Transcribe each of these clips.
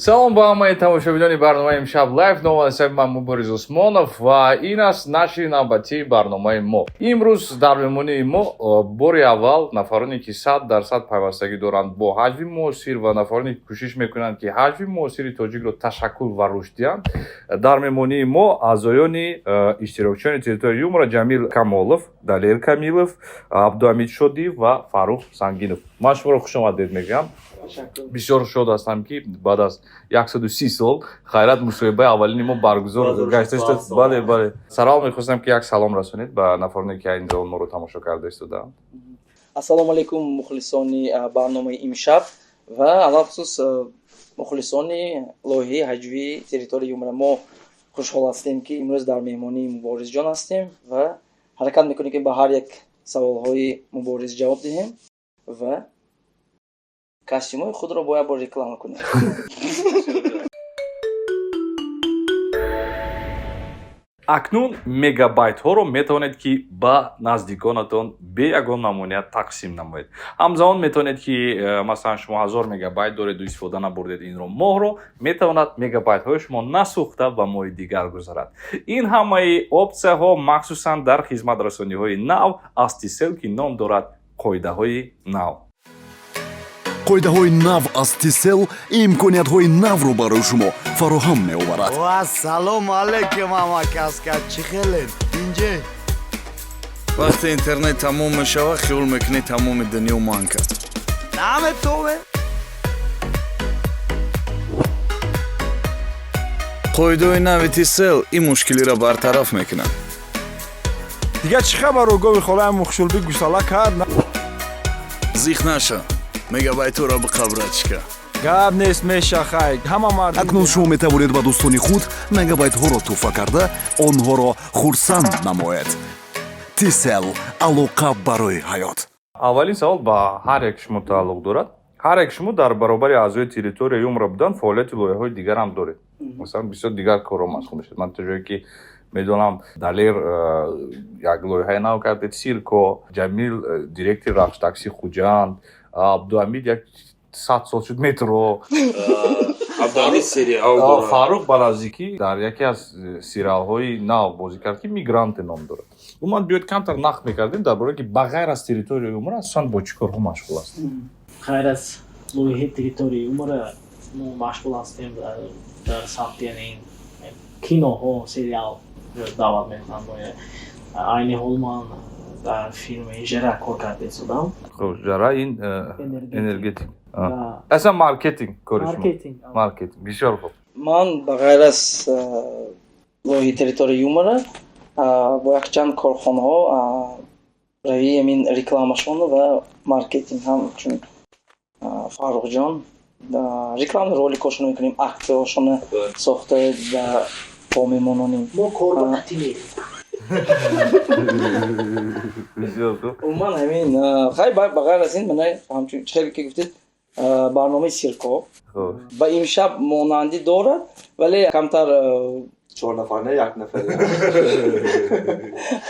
Салом ба ҳамаи тамошобинони барномаи «Имшаб лайв». Ному насаби ман Мубориз Усмонов ва ин аст нашри навбатии барномаи мо. Имрӯз дар меҳмонии мо бори аввал нафароне, ки 100% пайвастагӣ доранд бо ҳаҷви муосир ва нафароне, ки кӯшиш мекунанд, ки ҳаҷви муосири тоҷикро ташаккул ва рушд диҳанд. Дар меҳмонии мо аъзоёни иштирокчиёни «Территория юмора» Ҷамил Камолов, Далер Камилов, Абдуҳамид Шодиев ва Фаррух Сангинов. Ман шуморо хушомадед мегӯям. Бисёр шод ҳастам, ки баъд аз 130 сол хайрат мусоҳибаи аввалини мо баргузор гашта. Бале, сараввал мехостам, ки як салом расонед ба нафароне, ки айни замон моро тамошо карда истодаанд. Ассалому алайкум, мухлисони барномаи «Имшаб» ва алалхусус мухлисони лоиҳаи ҳаҷвии «Территория юмора». Мо хушҳол ҳастем, ки имрӯз дар меҳмонии Муборизҷон ҳастем ва ҳаракат мекунем, ки ба ҳар як саволҳои Мубориз ҷавоб диҳем ва костюмҳои худро бояд бор реклама кунем. Акнун мегабайтҳоро метавонед, ки ба наздиконатон бе ягон мамоният тақсим намоед. Ҳамзамон метавонед, ки масалан, шумо 1000 мегабайт дореду истифода набурдед инро моҳро, метавонад мегабайтҳои шумо насӯхта ба моҳи дигар гузарад. Ин ҳамаи опсияҳо махсусан дар хизматрасониҳои нав аз Тисел, ки ном дорад «Қоидаҳои нав». «Қоидаҳои нав» аз Тисел имкониятҳои навро барои шумо фароҳам меоварад. Ассалому алайкум, ҳамакаска, чӣ хелед, инҷе? Вақте интернет тамом мешавад, хиёл мекунӣ тамоми дунё манг кард. Наметове. Қоидаҳои нави Тисел ин мушкилиро бартараф мекунад. Дигар чӣ хабару? Гови холаам мухшулби гусала кард. Зиқ наша, мегабайтҳоро биқаб, братишка. Гап нест, меша, хай, ҳама мард. Акнун шумо метавонед ба дӯстони худ мегабайтҳоро тӯҳфа карда, онҳоро хурсанд намоед. Тисел: алоқа барои ҳаёт. Аввалин савол ба ҳар як шумо тааллуқ дорад. Ҳар як шумо дар баробари аъзои «Территория юмора» будан фаъолияти лоиҳаҳои дигар ҳам доред, масалан, бисёр дигар корҳо машғул мешавед. Ман то ҷое ки медонам, Далер як лоиҳаи нав кардед, «Сирко», Ҷамил директори «Рахш такси» Хуҷанд, Абдуҳамид як 100 сол шуд «Метро». Абдуҳамид сериал дорад. Фаррух ба наздикӣ дар яке аз сериалҳои нав бозӣ кард, ки «Мигранте» ном дорад. Умуман, биёед, камтар нақд мекардем дар бораи, ки ба ғайр аз «Территория юмора» асосан бо чӣ корҳо машғул ҳастед? Ғайр аз лоиҳаи «Территория юмора» мо машғул ҳастем дар самти, яъне, киноҳо, сериал даъват мекунанд. Айни ҳол ман дар филми «Жара» кор карда истодам. Хуб, «Жара» ин энергетик, аслан маркетинг кори шумо? Маркетинг. Маркетинг, бисёр хуб. Ман ба ғайр аз лоиҳаи «Территория юмора» бо якчанд корхонаҳо равии ҳамин рекламашон ва маркетинг ҳам, чун Фаррухҷон, рекламни роликҳошоно мекунем, аксияҳошоно сохта бо мемононем. Мо корбақатӣ. Бисёр хуб. Умуман, ҳамин хай, ба ғайр аз ин, мана ҳамчун чӣ хеле ки гуфтед, барномаи «Сирко» ба «Имшаб» монандӣ дорад, вале камтар. Чор нафар не, як нафар.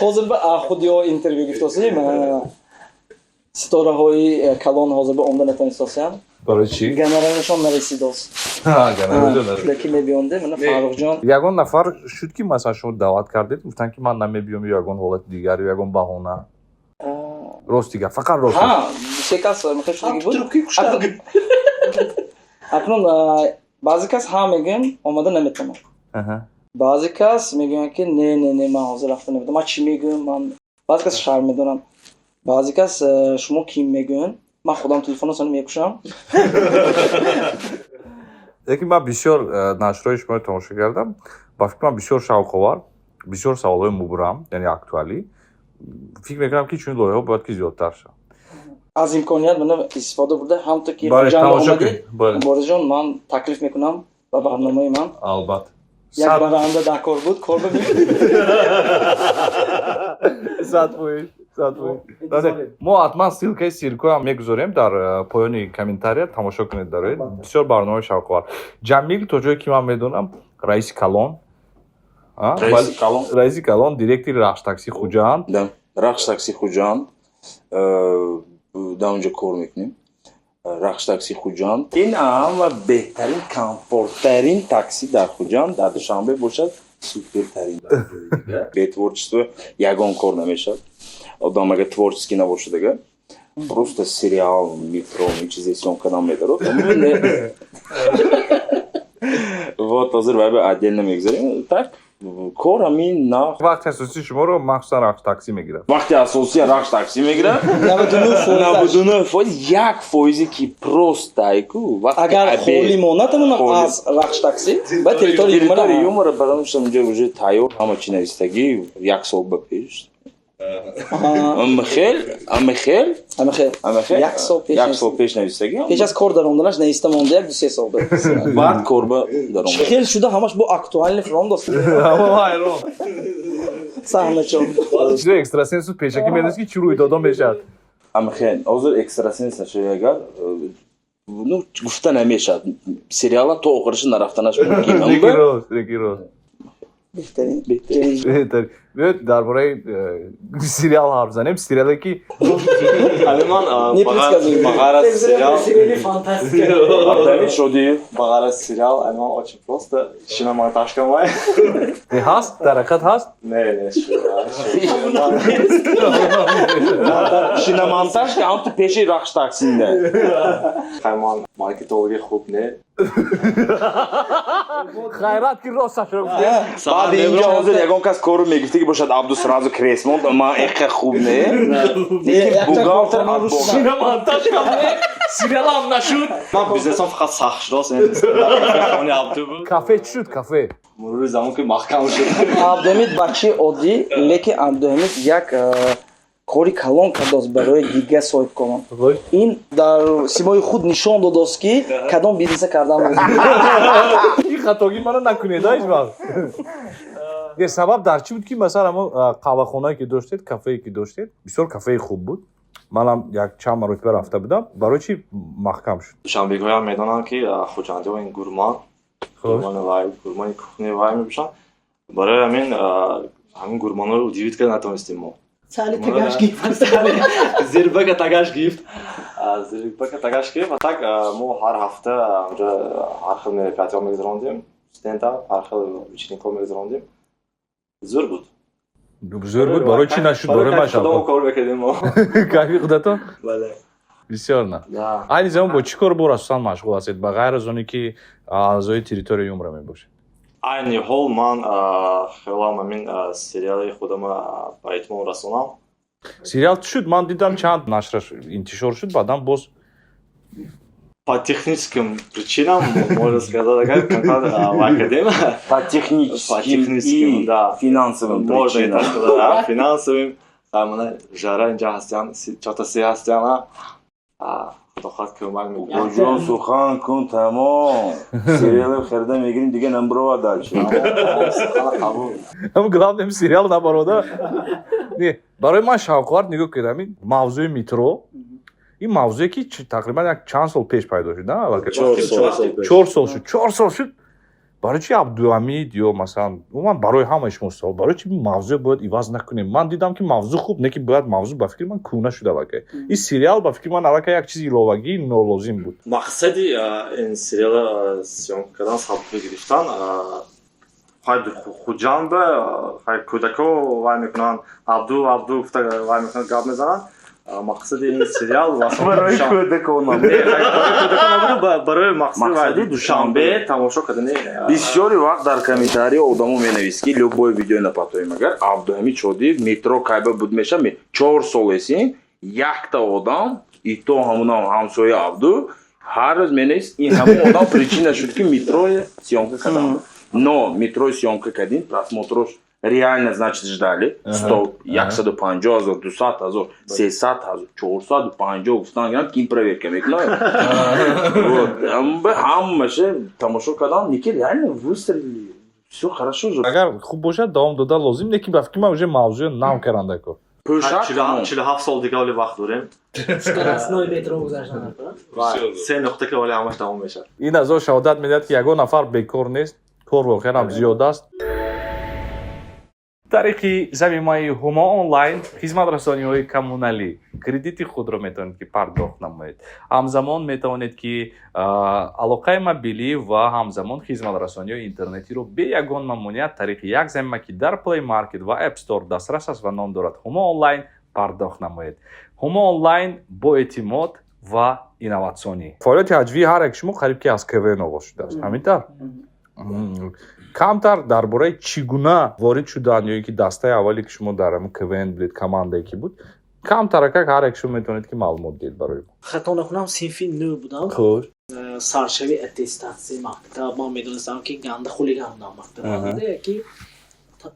Ҳозир ба худиҳо интервю гирифтосем, ситораҳои калон ҳозир ба омда натавонистосиям. Барои чӣ? Гонорарашон нарасидост. Пулаки мебиёнде, мана Фаррухҷон. Ягон нафар шуд, ки масалан, шумо даъват кардед, гуфтанд, ки ман намебиём, ё ягон ҳолати дигар, ё ягон баҳона? Рости гап, фақат рост. Се кас мехоҳ шудагӣ буд. Акнун баъзе кас ҳа мегӯям, омада наметавонам. Баъзе кас мегӯянд, ки не, не, не, ман ҳозир рафта наметавонам, ман чӣ мегӯям ман. Баъзе кас шарм медоранд, баъзе кас шумо ким мегӯянд, ман худам телефонро мекушам. Лекин ман бисёр нашрҳои шуморо тамошо кардам, ба фикр ман бисёр шавқовар, бисёр саволҳои мубрам, яъне актуалӣ. Фикр мекунам, ки чунин лоиҳаҳо бояд ки зиёдтар шаванд. Аз имконият мана истифода бурда, ҳамто ки омадед, Муборизҷон, ман таклиф мекунам ба барномаи ман. Албатта. Як баранда дар кор буд, кор 100%, 100%. Мо ҳатман ссылкаи «Сиркоам» мегузорем дар поёни комментария, тамошо кунед дароед, бисёр барномаи шавқовар. Ҷамил, то ҷое ки ман медонам, раиси калон, раиси калон, директори «Рахш такси» Хуҷанд. «Рахш такси» Хуҷанд, дар онҷо кор мекунем. Рахш Такси Хуҷанд ин ҳама беҳтарин, комфорттарин такси дар Хуҷанд, дар Душанбе бошад, супертарин. Бе творчество ягон кор намешавад. Одам агар творческий набошад, агар просто сериал метро чизе съёмка намедарод. Вот ҳозир вай ба отдельно мегузарем. Так, кор ҳамин на. Вақти асосии шуморо махсусан Рахш Такси мегирад? Вақти асосия Рахш Такси мегирад, 99%. 1 фоизе ки просто айку. Агар холӣ монад, аз Рахш Такси ба Территория юмора, потому что унҷа уже тайёр, ҳама чи навистагӣ як сол ба пеш. Амихел, амихел. Амихел. Амихел. Як сол пеш. Як сол пеш навистагӣ. Пеш аз кор даромаданаш нависта монда, як ду се сол. Баъд кор ба даромад. Хел шуда, ҳамаш бо актуальный фром дост. Ҳайрон. Саҳначон. Чизи экстрасенсу пешакӣ медонист, ки чӣ рӯйдодо мешавад? Амихел ҳозир экстрасенс нашава, агар ну гуфта намешавад, сериала то охираш нарафтанаш мумкин. Леки рост, леки рост. Беҳтарин. Беҳтарин. Биёед, дар бораи сериал ҳарф занем, сериале ки Ҳамин ман ба ғайр аз сериал Абдамид Шодиев. Ба ғайр аз сериал ҳамин очень просто шиномонтажка май. Ҳаст, дар ҳақиқат ҳаст? Не, не. Шиномонтажка ҳам ту пеши Рахш Таксинда. Ман маркетологи хуб не. Хайрат, ки росташро гуфтем. Баъди инҷо ҳозир ягон кас кору мегуфта, ки бошад, Абду сразу кресмонд, ман эқа хуб не, лекин бухгалтер. Шиномонтажка не, сериалам нашуд. Ман бизнесам фақат сахт шудааст. Абду буд. Кафе чӣ шуд, кафе? Мурури замон ки маҳкам шуд. Абдуҳамид бачаи оддӣ, лекин Абдуҳамид як кори калон кардааст барои дигар соҳибкорон. Ин дар симои худ нишон додааст, ки кадом бизнеса кардан лозим. Ин хатогӣ мана накунед ҳеҷ вақт. Сабаб дар чӣ буд, ки масалан ҳамон қаҳвахонае ки доштед, кафее ки доштед, бисёр кафеи хуб буд, манам як чанд маротиба рафта будам, барои чӣ маҳкам шуд? Душанбегиҳоям медонанд, ки хуҷандиҳо ин гурман, гурмани вай, гурмани кухни вай мебошанд. Барои ҳамин ҳамин гурманҳоро удивить карда натавонистем мо. Сали тагаш гирифт. Зирбака тагаш гирифт, зирбака тагаш гирифт. Ва так мо ҳар ҳафта онҷа ҳар хел мероприятиҳо мегузарондем, стендап, ҳар хел вечеринкаҳо мегузарондем. Зӯр буд. Зӯр буд, барои чӣ нашуд? Барои ман худомо кор мекардем мо. Кайфи худатон. Бале. Бисёр на. Айни замон бо чӣ кор бор асосан машғул ҳастед, ба ғайр аз оне ки аъзои Территория юмора мебошед? Айни ҳол ман хелам ҳамин сериали худама ба итмом расонам. Сериал чӣ шуд? Ман дидам, чанд нашраш интишор шуд, баъдан боз По техническим причинам, можно сказать, агар камтар вай кардем. По техническим и да, финансовым. Можно и так сказать, да, финансовым. Мана жара инҷа ҳастян, чорта се ҳастян, худо хоҳад, кӯмак мекунад. Ҷон, сухан кун, тамом. Сериали харида мегирим, дига намбарова дальше. Ҳам главное сериал набарода. Не, барои ман шавқовар, нигоҳ кунед, ҳамин мавзӯи метро, ин мавзӯе ки тақрибан як чанд сол пеш пайдо шуд. 4 сол шуд, 4 сол шуд. Барои чи Абдуҳамид ё масалан умуман барои ҳамаи шумо савол: барои чи мавзӯе бояд иваз накунем? Ман дидам, ки мавзӯъ хуб не, ки бояд мавзӯъ, ба фикри ман, кӯҳна шуда аллакай. Ин сериал, ба фикри ман, аллакай як чизи иловагӣ нолозим буд. Мақсади ин сериала съёмка кардан, сабаби гирифтан, хай Хуҷандба, хай кӯдако вай мекунанд, Абду, Абду гуфта вай мекунанд, гап мезананд. Мақсади ин сериал барои кӯдакон. Барои мақсади Душанбе тамошо кардани. Бисёри вақт дар комментария одамо менавист, ки любой видео напатоем, агар Абдуҳамид Шодиев метро кайба буд меша, 4 сол эсин якта одам, и то ҳамунам ҳамсоя Абду, ҳар рӯз менавист. Ин ҳамон одам причина шуд, ки метро съёмка кардам. Но метро съёмка кардим, просмотрош реально, значит, ждали сто, 150 000, 200 000, 300 000, 450 гуфтан гирам, ким проверка мекунад, ҳамаша тамошо кардам, ники реально выстрелили, всё хорошо же. Агар хуб бошад, давом дода лозим, лекин ба фикри ман, уже мавзӯи нав каранда кор. 47 сол дига оли вақт дорем. Скоростной метро гузаштан. Се нуқта ки оли ҳамаш тамом мешавад. Ин аз он шаҳодат медиҳад, ки ягон нафар бекор нест, кор воқеан ҳам зиёд аст. Тариқи замимаи Ҳумо Онлайн хизматрасониҳои коммуналӣ, кредити худро метавонед, ки пардохт намоед. Ҳамзамон метавонед, ки алоқаи мобилӣ ва ҳамзамон хизматрасониҳои интернетиро бе ягон мамоният тариқи як замима, ки дар Play Market ва App Store дастрас аст ва ном дорад Ҳумо Онлайн, пардохт намоед. Ҳумо Онлайн бо эътимод ва инноватсионӣ. Фаъолияти ҳаҷвии ҳар як шумо қариб ки аз КВН оғоз шудааст, ҳамин тавр? Камтар дар бораи чӣ гуна ворид шудан ё ин ки дастаи аввале, ки шумо дар ҳамин КВН будед, командае ки буд, камтаракак ҳар як шумо метавонед, ки маълумот диҳед барои мо. Хато накунам, синфи нӯ будам. Саршави аттестатсияи мактаб ман медонистам, ки ганда хулиган будам мактаб, ки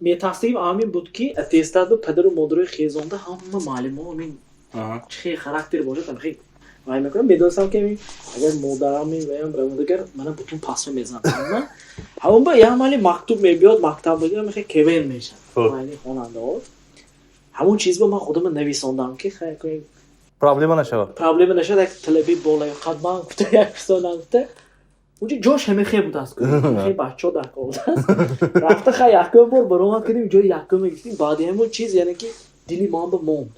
метарсидим ҳамин буд, ки аттестату падару модарои хезонда, ҳама муаллимҳо ҳамин чӣ хел характер бошад, ҳам вай мекунам. Медонистам, ки агар модарам ваям равондагар мана бутун пасо мезанад. Ҳамон ба як мали мактуб мебиёд, мактаб мегирам, мехе КВН мешавад майли хонандаҳо. Ҳамон чизба ман худама нависондам, ки проблема нашавад. Проблема нашавад. Як талаби болаёқат ман гуфта, як писонам гуфта, унҷо ҷош ҳамехе будааст, хе бачаҳо дар кор будааст. Рафта, хай, якум бор баромад кардем, ҷои якум мегирифтем. Баъди ҳамон чиз, яъне ки дили ман ба монд,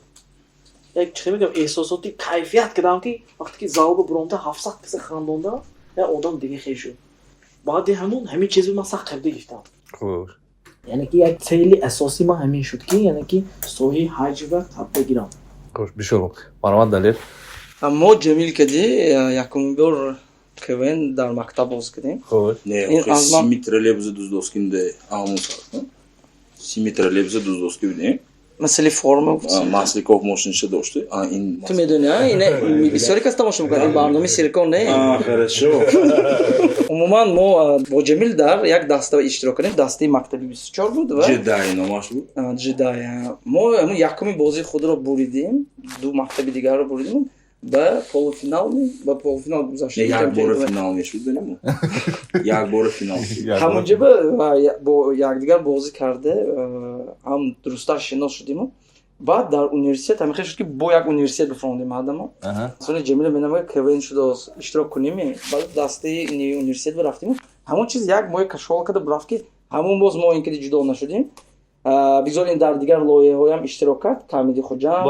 як чӣ мегӯям, эҳсосоти кайфият кардам, ки вақте ки залба буромда, 700 каса хандонда, як одам дига хел шуд. Баъди ҳамон ҳамин чизро ман сахт қабда гирифтам. Яъне ки як цели асосӣ ман ҳамин шуд, ки яъне ки соҳаи ҳаҷва қабда гирам. Хуш, бисёр хуб. Марҳамат, Далер. Мо Ҷамил кади якумин бор КВН дар мактаб боз кардем. Не, сими троллейбуса дуздоскинде амун сими троллейбуса дуздоски будем. Масали форма. Масликов мошиниша дошти. Ту медони, ина бисёре кас тамошо мекунад ин барномаи сиркон, не? Хорошо. Умуман, мо бо Ҷамил дар як даста иштирок кардем, дастаи мактаби 24 буд ва Ҷедай номаш буд. Ҷедай. Мо якуми бозии худро буридем, ду мактаби дигарро буридем, ба полуфинал, ба полуфинал гузаштем. Як бора финал мешуд, як бора финал. Ҳамонҷо бо якдигар бозӣ карда, ҳам дурусттар шинос шудему. Баъд дар университет ҳамин хел шуд, ки бо як университет бифрондем ҳадамо. Сони Ҷамила менамоя, КВН шудааст, иштирок кунем. Баъд дастаи университет рафтем. Ҳамон чиз як моҳи кашол карда бурафт, ки ҳамон боз мо ин кади ҷудо нашудем. Бигзор ин дар дигар лоиҳаҳоям иштирок кард, Камеди Хуҷанд.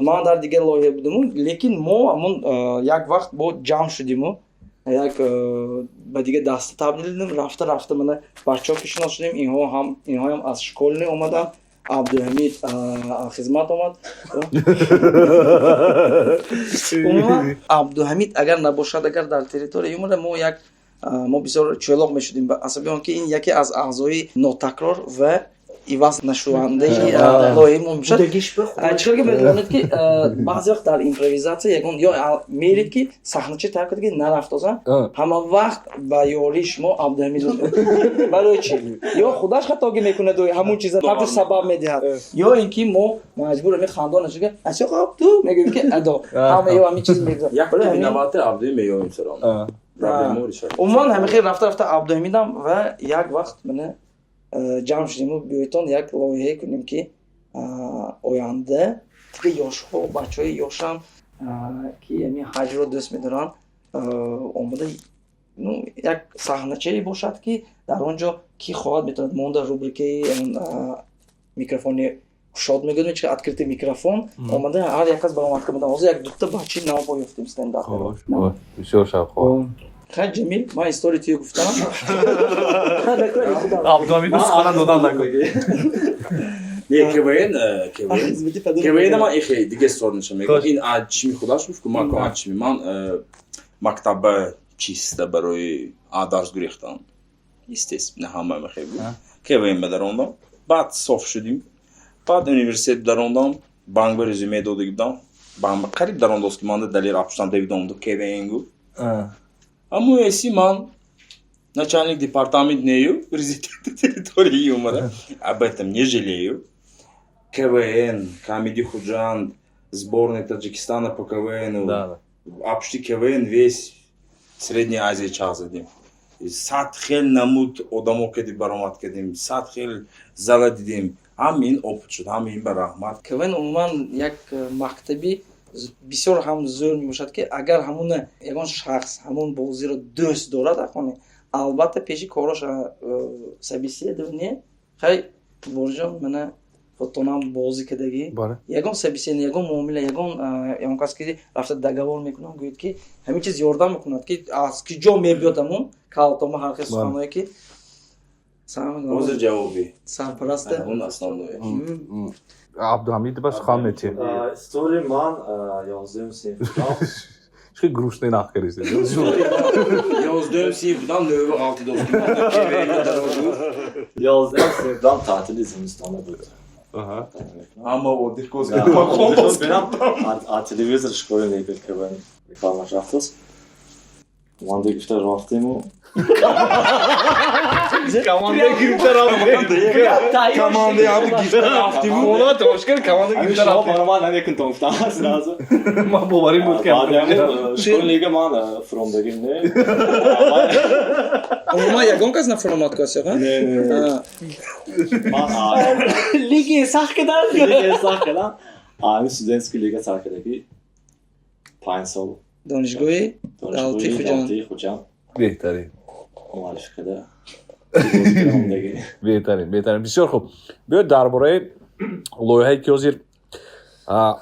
Ман дар дигар лоиҳа будаму, лекин мо ҳамон як вақт бо ҷамъ шудиму, як ба дигар даста табдил дидем. Рафта рафта мана бачаҳо ки шинос шудем, инҳо ҳам, инҳоям аз школьный омаданд, Абдуҳамид хизмат омад. Умуман, Абдуҳамид агар набошад, агар дар территорияи юмора мо як мо бисёр чӯлоқ мешудем, асаби он ки ин яке аз аъзои нотакрор ва иваз нашавандаи лоиҳаи мо мешавад. Чӣ ки медонед, ки баъзе вақт дар импровизатсия ягон ё меред, ки саҳначи тайёр кард, ки нарафтоза, ҳама вақт ба ёрии шумо Абдуҳамид. Барои чӣ? Ё худаш хатогӣ мекунаду ҳамун чиза ҳамчун сабаб медиҳад, ё ин ки мо маҷбур ами хандон нашуда, асё абду мегӯем, ки адо ҳама ё ҳамин чиз мегузарад. Умуман, ҳамин хел рафта рафта Абдуҳамидам ва як вақт мана ҷамъ шудему, биёйтон як лоиҳае кунем, ки оянда тиги ёшҳо, бачаҳои ёшам, ки ҳамин ҳаҷро дӯст медоранд, омода, ну, як саҳначае бошад, ки дар он ҷо ки хоҳад, метавонад монда. Рубрикаи микрофони кушод мегӯем, чи открытый микрофон, омада ҳар як кас баромад карда. Ҳозир як дута бачаи нав ёфтем, стендап. Бисёр шавқовар. Хай, Ҷамил, ман история туё гуфтам. Абдуҳамиду сухана додан накун. Не, КВН, КВН ман ихе диге сторниша мегӯям. Ин чими худаш гуфт, ку ман ку чими ман мактаба чиста барои дарс гурехтан, естественно, ҳама мехе буд. КВН ба дарондам, баъд соф шудим, баъд университет дарондам, банк ба резюме дода будам, банк ба қариб дарондост, ки манда Далер апштан давидомду КВН гуфт. Аммо эси ман начальник департамент нею, президент территории юмора. Об этом не жалею. КВН, Камеди Худжанд, сборная Таджикистана по КВНу. Апшти КВН весь Средняя Азия чағ задем. 100 хел намуд одамо кади баромад кардем, 100 хел зала дидем. Ҳамин опыт шуд, ҳамин ба раҳмат. КВН умуман як мактаби бисёр ҳам зӯр мебошад, ки агар ҳамун ягон шахс ҳамун бозиро дӯст дорад, ақоне, албатта, пеши корош собеседование. Хай, Борҷон, мана худтонам бозӣ кардагӣ, ягон собеседование, ягон муомила, ягон кас ки рафта договор мекунам, гӯяд, ки ҳамин чиз ёрдам мекунад, ки аз ки ҷо мебиёд ҳамун калтома, ҳар хел суханҳое ки Ҳозир ҷавоби сарпараста. Он основное. Абдуҳамид, ба сухан метиҳем. Истории ман 11-юм синф будам. Чӣ грустный нах кардист. 11-юм синф будам, нӯва ғалти доштим. 11-юм синф будам, таътили зимистона буд. Ҳама отдых. Телевизор школе мекард, КВН рекламаш рафтааст. Команда гирифта рафтему. Команда гирифта рафтем. Команда гирифта рафтему. Хона тошкар команда гирифта рафтем. Ман намекунтон гуфтам сразу. Ман боварим буд, ки школнига ман фуромдагим не. Умуман ягон кас нафуромад касе? Не, не. Ман лиги сахт кадан. Лиги сахт кадан. Ами студентский лига сар кардаги 5 сол. Донишгоҳи давлатии Хуҷанд. Хуҷанд. Беҳтарин. Муаррифӣ карда. Беҳтарин, беҳтарин, бисёр хуб. Биёед дар бораи лоиҳае, ки ҳозир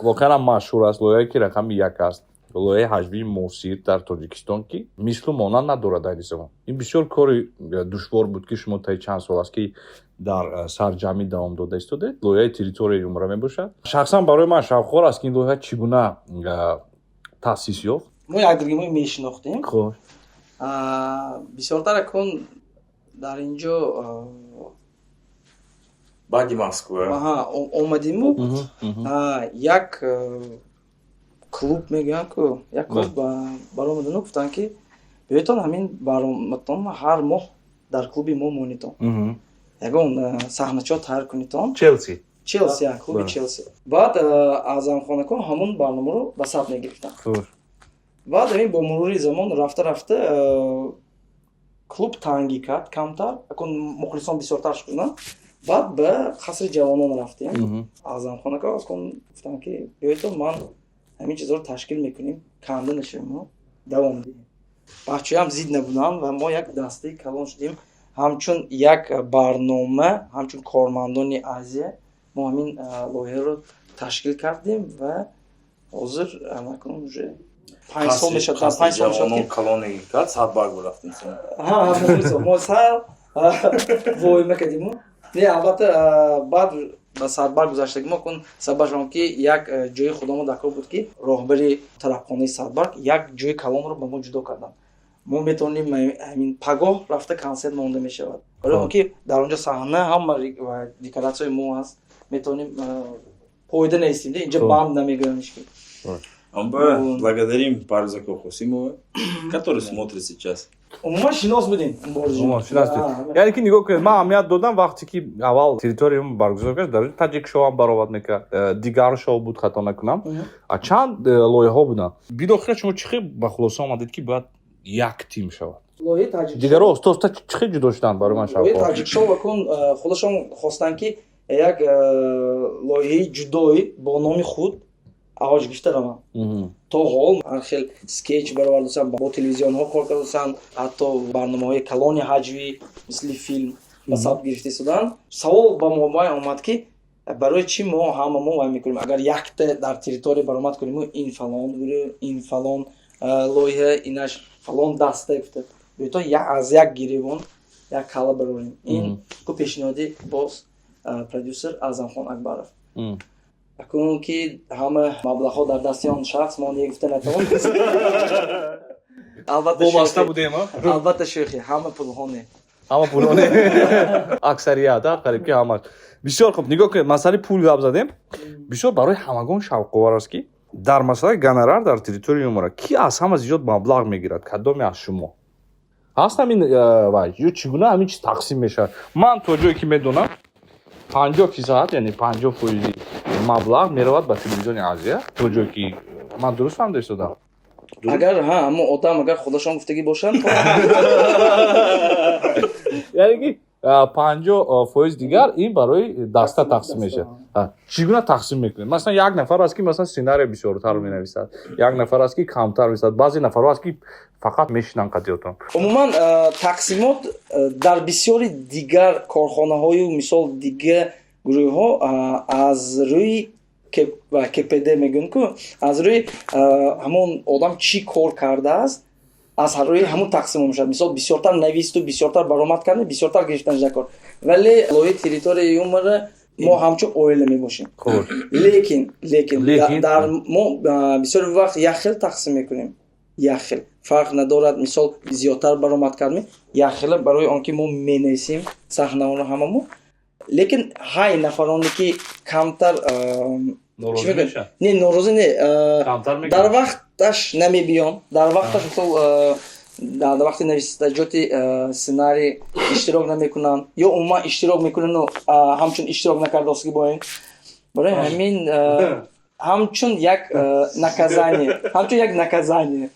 воқеан ҳам машҳур аст, лоиҳае, ки рақами як аст, лоиҳаи ҳаҷвии муосир дар Тоҷикистон, ки мислу монанд надорад айни замон. Ин бисёр кори душвор буд, ки шумо таи чанд сол аст, ки дар сарҷамъӣ давом дода истодед. Лоиҳаи «Территорияи юмора» мебошад. Шахсан барои ман шавқовар аст, ки ин лоиҳа чӣ гуна таъсис ёфт. Мо якдигимо мешинохтем. Бисёртар акун дар ин ҷо Баъди Москва. Омадиму як клуб мегӯянд ку, як клуб баромадану гуфтанд, ки биёйтон, ҳамин баромадтон ҳар моҳ дар клуби мо монитон, ягон саҳначо тайёр кунитон. Челси. Челси, клуби Челси. Баъд Аъзамхонакон ҳамон барномаро ба сабт мегирифтанд. Баъд ҳамин бо мурури замон рафта рафта клуб тангӣ кард камтар, акун мухлисон бисёртар шуданд. Баъд ба Қасри ҷавонон рафтем. Аъзамхонако гуфтанд, ки биёйтон, ман ҳамин чизҳоро ташкил мекунем, канда нашавем, давом диҳем. Бачаҳоям зид набуданд ва мо як дастаи калон шудем. Ҳамчун як барнома, ҳамчун кормандони Азия мо ҳамин лоиҳаро ташкил кардем ва ҳозир акнун уже 5 сол мешавад, 5 сол мешавад. Калоне кард, Садбарг рафтем. Мо сар воима кардиму. Не, албатта, баъд ба Садбарг гузаштагӣ мо кун сабаб он ки як ҷои худамо дар кор буд, ки роҳбари тарабхонаи Садбарг як ҷои калонро ба мо ҷудо карданд. Мо метавонем ҳамин пагоҳ рафта консерт монда мешавад, барои он ки дар онҷо саҳна, ҳама декоратсияи мо ҳаст, метавонем поида наистем, инҷа банд намегӯям ҳечки. Благодарим Парзако Хосимова, который смотрит сейчас. Умуман шинос будем. Шинос. Яъне ки нигоҳ кунед, ман аҳамият додам, вақте ки аввал «Территорияи» баргузор кард, дар «Таҷик шоу» ҳам баровад мекард, дигар шоу буд, хато накунам, чанд лоиҳаҳо буданд. Билохира шумо чӣ хел ба хулоса омадед, ки бояд як тим шавад? Дигаро оста оста чӣ хел ҷудо шуданд, барои ман шавқ. «Таҷик шоу» акун худашон хостанд, ки як лоиҳаи ҷудои бо номи худ авоҷ гирифта раванд. То ҳол ҳар хел скетч баровардасанд, бо телевизионҳо кор кардасанд, ҳатто барномаҳои калони ҳаҷвӣ мисли филм ба сабт гирифта истоданд. Савол ба мо омад, ки барои чӣ мо ҳама мо вай мекунем, агар якта дар территория баромад кунему, ин фалон гурӯҳ, ин фалон лоиҳа, инаш фалон даста гуфта, биёто аз як гиребон як калла барорем. Ин ку пешниҳоди боз продюсер Аъзамхон Акбаров. Акун ки ҳама маблағҳо дар дасти он шахс, мо не гуфта натавонем. Вобаста будем. Албатта, шӯхи, ҳама пулҳо не. Ҳама пулҳо не, аксарият, қариб ки ҳамаш. Бисёр хуб, нигоҳ кунед, масъалаи пул гап задем. Бисёр барои ҳамагон шавқовар аст, ки дар масъалаи гонорар дар «Территорияи юмора» ки аз ҳама зиёд маблағ мегирад, кадоме аз шумо ҳаст ҳамин вай ё чӣ гуна ҳамин чиз тақсим мешавад? Ман то ҷое ки медонам, 50%, яъне 50 фоизи маблағ меравад ба телевизиони Азия, то ҷое ки ман дуруст фаҳмида истодам. Агар ҳа, ҳамон одам агар худашон гуфтагӣ бошанд. Яъне ки 50% дигар ин барои даста тақсим мешавад. Чӣ гуна тақсим мекунед? Масалан, як нафар аст, ки масалан сценария бисёртар менависад, як нафар аст, ки камтар менависад, баъзе нафарҳо аст, ки фақат мешинанд қатиётон. Умуман, тақсимот дар бисёри дигар корхонаҳою, мисол, дигар гурӯҳҳо аз рӯи КПД мегӯем ку, аз рӯи ҳамон одам чӣ кор кардааст, аз рӯи ҳамун тақсим мешавад. Мисол, бисёртар нависту бисёртар баромад карда, бисёртар гирифтан кор. Вале лоиҳаи «Территорияи юмора» мо ҳамчун оила мебошем, лекин дар мо бисёри вақт як хел тақсим мекунем, як хел, фарқ надорад. Мисол, зиёдтар баромад кардем, як хела, барои он ки мо менависем саҳнаҳоро ҳамамо. Лекин ҳай нафароне, ки камтар, не, норозӣ не, дар вақташ намебиён, дар вақташ, мисол, дар вақти навистаҷоти сценарий иштирок намекунанд ё умуман иштирок мекунану ҳамчун иштирок накардосагӣ боин. Барои ҳамин ҳамчун як наказание, ҳамчун як наказание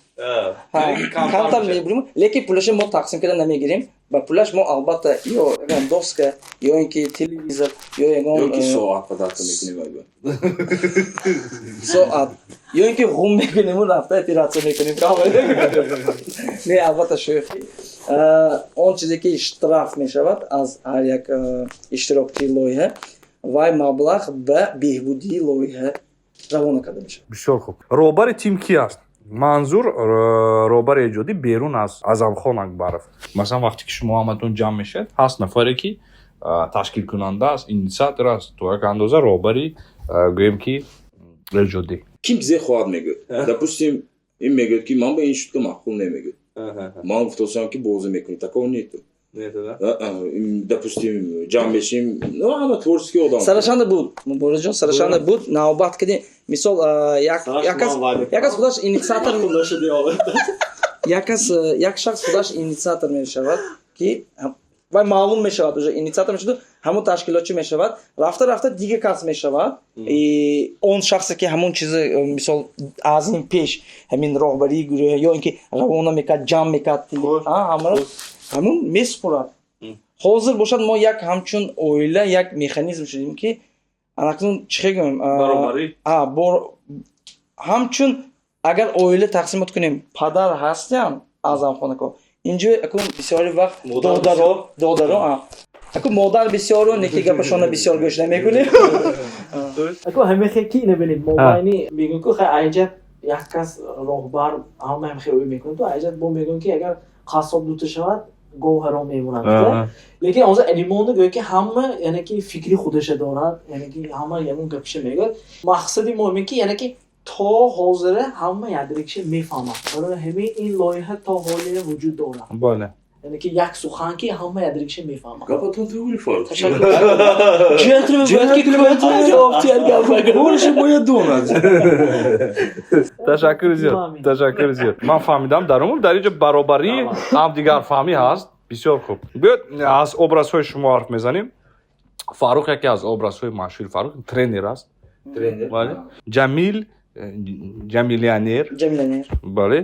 камтар мебурем, лекин пулаша мо тақсим карда намегирем. Ба пулаш мо, албатта, ё ягон доска, ё ин ки телевизор, ё ягон Ё ки соат подарка мекунем. Соат ё ин ки ғум мекунему, рафта оператсия мекунем. Не, албатта, шӯхӣ. Он чизе ки штраф мешавад аз ҳар як иштирокчии лоиҳа, вай маблағ ба беҳбудии лоиҳа равона карда мешавад. Бисёр хуб. Роҳбари тим ки аст? Манзур, роҳбари эҷодӣ берун аз Азамхон Акбаров. Масалан, вақте ки шумо ҳаматон ҷамъ мешавед, ҳаст нафаре, ки ташкилкунанда аст, инициатор аст, то як андоза роҳбари, гӯем ки, эҷодӣ. Ким зе хоҳад мегӯяд. Допустим, ин мегӯяд, ки ман ба ин шутка маъқул немегӯяд, ман гуфтосам, ки бозӣ мекунӣ, такого нету. Допустим, ҷамъ мешим, ну, ҳама творческий одам. Сарашанда буд, Муборизҷон, сарашанда буд, навбат кардем. Мисол, як кас худаш инициатор, як кас, як шахс худаш инициатор мешавад, ки вай маълум мешавад, уже инициатор мешавад, ҳамон ташкилотчӣ мешавад. Рафта рафта дигар кас мешавад. И он шахсе, ки ҳамон чизи, мисол, аз ин пеш ҳамин роҳбарии гурӯҳ ё ин ки равона мекард, ҷамъ мекард, ҳамаро ҳамон месупорад. Ҳозир бошад, мо як ҳамчун оила, як механизм шудем, ки анакнун чӣ хел гӯем, ҳамчун агар оила тақсимот кунем, падар ҳастям, Аъзамхонако инҷо, акун бисёри вақт додаро, акун модар бисёру неки гапашона бисёр гӯш намекунем. Аку ҳамехе ки набинед, мобайни мегӯем ку, хай, айҷа як кас роҳбар, ҳама ҳамхе ӯ мекунад, айҷа бо мегӯем, ки агар қассоб дута шавад, гов ҳаром мемонад. Лекин ҳозир анимонда гӯяд, ки ҳама, яъне ки, фикри худаша дорад, яъне ки ҳама ягон гапиша мегӯяд. Мақсади мо ин ки, яъне ки, то ҳозира ҳама якдигиша мефаҳмад. Барои ҳамин ин лоиҳа то ҳолия вуҷуд дорад. Яъне ки як сухан, ки ҳама якдигиша мефаҳмад. Гапатон туғри, Фаррух. Ташаккур. Джентльмен бояд ки ҷавоб диҳад гапа. Больше бояд донад. Ташаккури зиёд, ташаккури зиёд. Ман фаҳмидам, дар умум дар инҷо баробарӣ, ҳамдигарфаҳмӣ ҳаст. Бисёр хуб. Биёд, аз образҳои шумо ҳарф мезанем. Фаррух, яке аз образҳои машҳури Фаррух тренер аст. Бале. Ҷамил ҷамилионер. Ҷамилионер. Бале.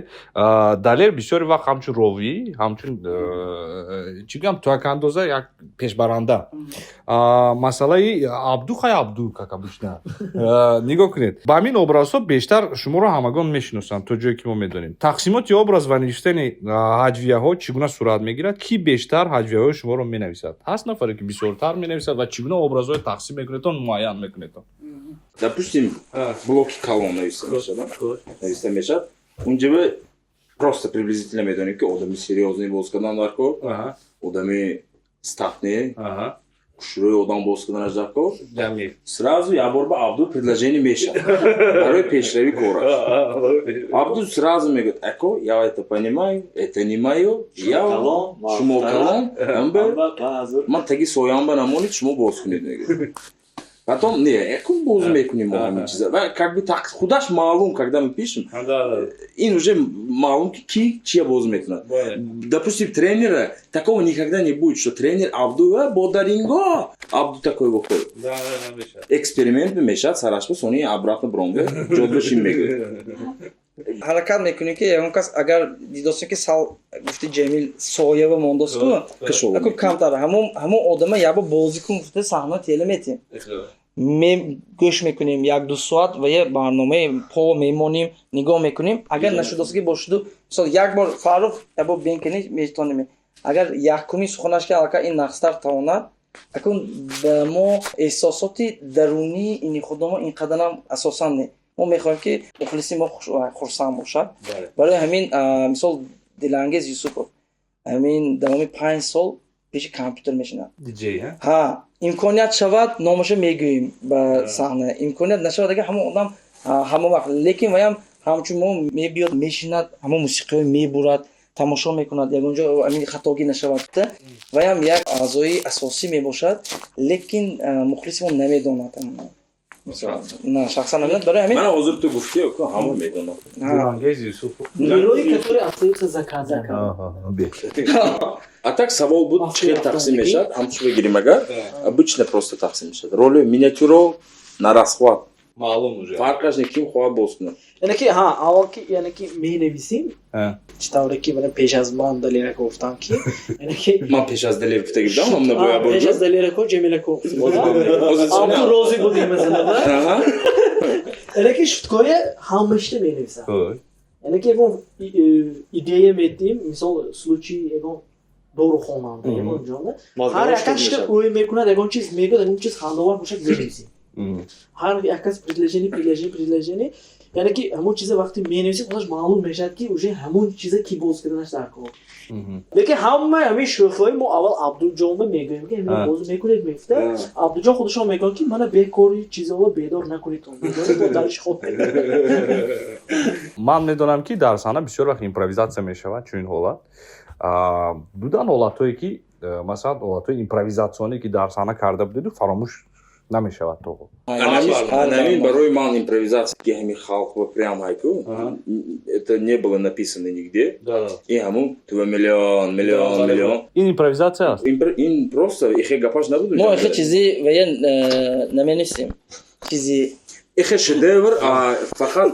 Далер бисёри вақт ҳамчун ровӣ, ҳамчун, чӣ гӯям, то як андоза як пешбаранда. Масъалаи Абду, хай, Абду, как обычно. Нигоҳ кунед, ба ҳамин образҳо бештар шуморо ҳамагон мешиносанд, то ҷое ки мо медонем. Тақсимоти образ ва навиштани ҳаҷвияҳо чӣ гуна сурат мегирад? Кӣ бештар ҳаҷвияҳои шуморо менависад? Ҳаст нафаре, ки бисёртар менависад ва чӣ гуна образҳои тақсим мекунедон, муайян мекунедон? Допустим, блоки калон нависта мешавад, нависта мешавад. Унҷа просто приблизительно медонем, ки одами серьёзный боз кардан дар кор, одами статный, хушрӯи одам боз карданаш дар кор. Сразу як бор ба Абду предложение мешавад барои пешравӣ кораш. Абду сразу мегӯяд: «Ако, я это понимаю, это не моё, я шумо калон, ман таги соямба намонед, шумо боз кунед», мегӯяд. Потом не, якум боз мекунем мо ҳамин чиза. Ва как бы так худаш маълум, когда мы пишем, ин уже маълум, ки ки чия боз мекунад. Допустим, тренера такого никогда не будет, что тренер Абду бодаринго, Абду такой выходит. Эксперимент мешад, сараш ба сони обратно бромде, ҷодба шим мегӯяд. Ҳаракат мекунем, ки ягон кас агар дидосем, ки сал гуфти Ҷамил соява мондосту, аку камтар ҳамон одама ябо бозӣ кун гуфта саҳна тела метем, гӯш мекунем 1-2 соат ва я барномаи по мемонем, нигоҳ мекунем. Агар нашудост ки бошуду, мисол, як бор Фаррух ябо бенкани метонем, агар якуми суханаш ки аллакай ин нақстар тавонад, акун ба мо эҳсосоти дарунии ини худомо ин қадарам асосан не. Мо мехоҳем, ки мухлиси мо хурсанд бошад. Барои ҳамин, мисол, Дилангез Юсупов ҳамин давоми 5 сол пеши компютер мешинад. Ҳа, имконият шавад, номаша мегӯем ба саҳна, имконият нашавад, агар ҳамон одам ҳама вақт, лекин ваям ҳамчун мо мебиёд, мешинад, ҳамон мусиқиҳо мебурад, тамошо мекунад, ягон ҷо ҳамин хатогӣ нашавад, ваям як аъзои асосӣ мебошад, лекин мухлиси мо намедонад, на шахсан намедонад. Барои ҳамин Мана ҳозир ту гуфтӣ, ҳама медонад. Дилангез Юсупов. Герои, которые остаются за кадром. А так савол буд, чӣ хел тақсим мешавад? Ҳамчун бигирем, агар обычно просто тақсим мешавад, роли миниатюро на расхват. Маълум уже. Фарқаш не, ким хоҳад боз кунад. Яъне ки ҳа, аввал ки, яъне ки менависем, чӣ тавре ки мана пеш аз ман Далерако гуфтам, ки яъне ки Ман пеш аз Далер гуфтаги будам, ҳамна боя. Пеш аз Далерако Ҷамилако Абду розӣ буд ин масъалада. Яъне ки шуткоя ҳамашта менависам, яъне ки ягон идея метиҳем, мисол, случай ягон дорухонанда, ягон ҷонда ҳар якашта ӯй мекунад, ягон чиз мегӯяд, ягон чиз хандовар бошад, менависем. Ҳар як кас предложение, предложение, предложение, яъне ки ҳамон чиза вақте менависед, худаш маълум мешавад, ки уже ҳамон чиза ки боз карданаш дар кор. Лекин ҳама ҳамин шӯхиҳои мо аввал Абдуҷонба мегӯем, ки ҳамин боз мекунед, мегуфта Абдуҷон худашон мегӯянд, ки мана бекори чизҳоро бедор накунед, дарш хоб. Ман медонам, ки дар саҳна бисёр вақт импровизатсия мешавад. Чунин ҳолат будан, ҳолатҳое ки, масалан, ҳолатҳои импровизатсионе, ки дар саҳна карда будеду фаромӯш намешавад то Анамин барои ман импровизатсия, ки ҳами халқ ба прям ҳайку, это не было написано нигде, и ҳамун тува миллион, миллион, миллион. Ин импровизатсия аст? Ин просто ихе гапаш набуд. Мо ихе чизи вая наменависем, чизи. Ихе шедевр, фақат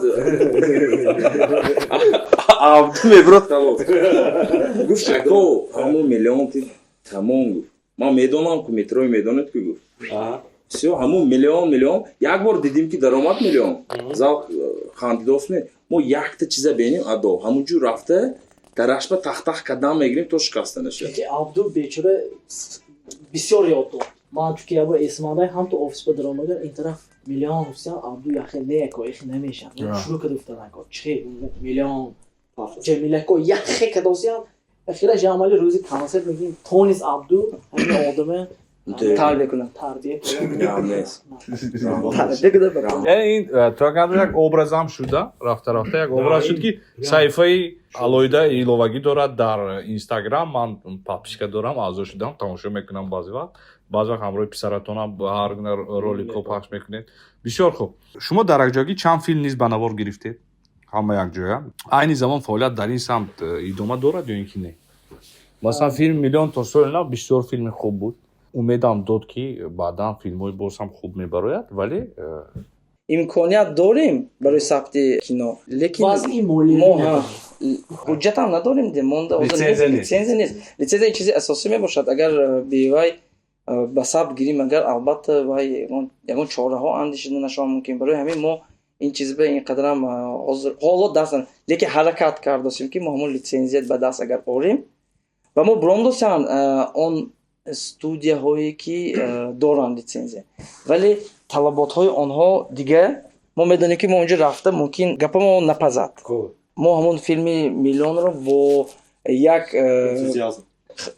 Абду мебурад, халос. Гуфт: «Ако, ҳамун миллион ти тамом», гуфт. «Ман медонам ку, метрои медонед ку», гуфт. Всё, ҳамун миллион, миллион. Як бор дидим, ки даромад миллион, зал хандидост. Мо якта чиза бенем, адо ҳамун ҷур рафта дарашба тахтах кадан мегирем, то шикаста нашавад. Абду бечора бисёр ёд дод. Ман чунки ябор эсмадай ҳам то офис ба даромадам, ин тараф миллион гуфтам, Абду яхе не, ако ихе намешавад, шурӯъ карда гуфтан: «Ако, чихе миллион, Ҷамилако яхе кадосиям». Ахираш ямали рӯзи консерт мегӯем, тонис Абду ҳамин одама тарбия кунад. Тарбия. Яъне ин то як образам шуда, рафта рафта як образ шуд, ки саҳифаи алоҳида иловагӣ дорад дар Инстаграм. Ман подписка дорам, аъзо шудам, тамошо мекунам баъзе вақт. Баъзе вақт ҳамроҳи писаратонам ҳар гуна роликҳо пахш мекунед. Бисёр хуб. Шумо дар якҷоягӣ чанд филм низ ба навор гирифтед, ҳама якҷоя. Айни замон фаъолият дар ин самт идома дорад ё ин ки не? Масалан, филми «Миллион то соли нав» бисёр филми хуб буд, умедам дод, ки баъдан филмҳои боз ҳам хуб мебарояд, вале Имконият дорем барои сабти кино, лекин мо ҳуҷҷатам надорем, монда, литсензия нест. Литсензия чизи асосӣ мебошад. Агар бевай ба сабт гирим, агар албатта вай ягон чораҳо андешида нашавад мумкин. Барои ҳамин мо ин чиз ба ин қадарам ҳозир ҳоло даст, лекин ҳаракат кардосем, ки мо ҳамон литсензия ба даст агар орем ва мо буромдосем он студияҳое, ки доранд литсензия, вале талаботҳои онҳо дигар. Мо медонем, ки мо онҷо рафта мумкин гапамо напазад. Мо ҳамон филми «Миллионро» бо як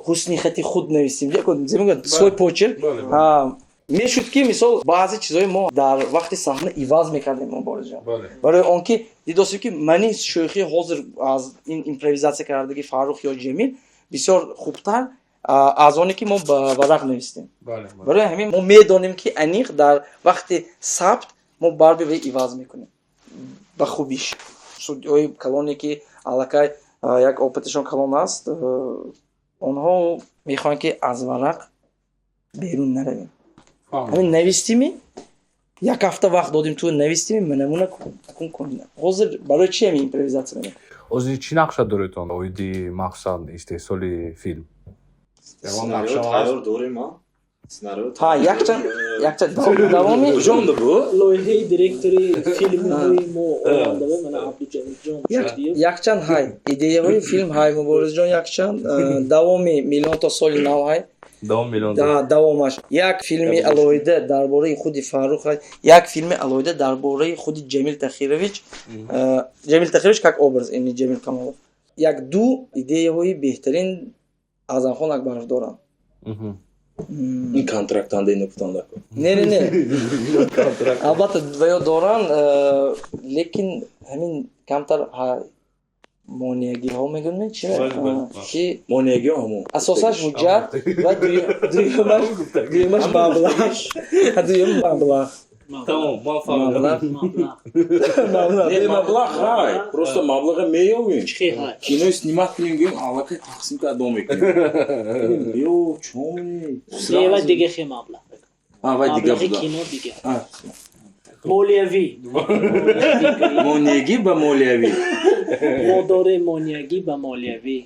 ҳусни хати худ нависем, свой почерк мешуд, ки мисол баъзе чизҳои мо дар вақти саҳна иваз мекардем, Муборизҷон, барои он ки дидосем, ки мани шӯхӣ ҳозир аз ин импровизатсия кардаги Фаррух ё Ҷемил бисёр хубтар аз оне, ки мо ба варақ навистем. Барои ҳамин мо медонем, ки аниқ дар вақти сабт мо барби вай иваз мекунем ба хубиш. Судёи калоне, ки аллакай як опыташон калон аст, онҳо мехоҳанд, ки аз варақ берун наравем. Ҳамин навистими. Як ҳафта вақт додим, ту навистим, намуна кун кун. Ҳозир барои чи ҳамин импровизатсия мекунем? Ҳозир чӣ нақша доретон оиди, махсусан, истеҳсоли филм? Сценарио тайёр дорем, а? Сценарио. Ҳа, якчанд давоми. Куҷонда бу? Лоиҳаи директори филмҳои мо оянда мана Абдуҷамилҷон. Якчанд ҳай идеяҳои филм ҳай, Муборизҷон, якчанд давоми миллион то соли нав ҳай. Давом миллион. Давомаш як филми алоҳида дар бораи худи Фаррух ҳай, як филми алоҳида дар бораи худи Ҷамил Тахирович, Ҷамил Тахирович как образ, ини Ҷамил Камолов. Як ду идеяҳои беҳтарин Аъзамхон Акбаров доранд. Ин контрактанда ино гуфтан дако. Не, не, не, албатта, ваё доранд, лекин ҳамин камтар монеагиҳо мегӯем, чи ки Монеагиҳо ҳамон. Асосаш ҳуҷҷат ва дуюмаш маблағ, дуюм маблағ. Тамом, ман фаҳмидам. Маблағ ҳай, просто маблаға меёвем, кинои снимать кунем, гӯем, аллакай тақсим ка адо мекунем, ё чон. Вай дига хе маблағ. Вай дига буда. Кино дига, молиявӣ. Монеагӣ ба молиявӣ. Мо дорем монеагӣ ба молиявӣ.